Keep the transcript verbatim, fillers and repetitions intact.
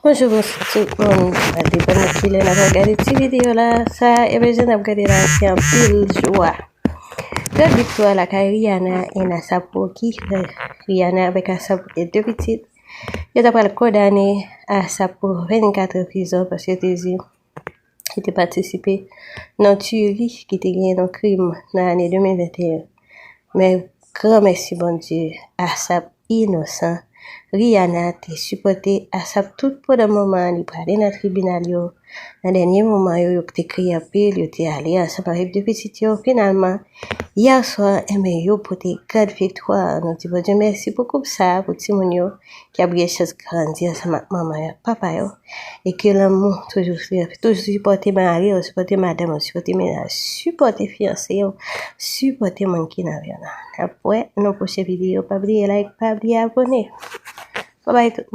Bonjou, bonswa tout moun. Pa depann de kilè n ap gade ti videyo la. Sa, ebyen, jan n ap gade la, se anpil jwa. Gad viktwa lakay Rihanna and ASAP Rocky. Rihanna avèk ASAP gen de pitit. Yo ta pral kondane ASAP pou vennkat an prizon paske yo te di li te patisipe nan tiri ki te genyen nan krim nan ane de mil venteyen. Men granmèsi Bondye, ASAP inosan. Rihanna te sipòte ASAP tout pandan moman li prale nan tribinal yo. Nan dènye moman yo, yo te kriye anpil, yo te ale ansanm avèk de pitit yo. Finalman, yè swa, enben, yo pote gad viktwa. Nou di Bondye mèsi pou koup sa, pou timoun yo ki ap gen chans grandi ansanm ak manman yo, papa yo. E ke lanmou toujou, toujou sipòte mari yo, sipòte madanm yo, sipòte mennaj, sipòte fiyanse yo, sipòte moun ki nan vi yo. N ap wè nan pwochen videyo. Pa bliye like, pa bliye abone. Babay tout moun.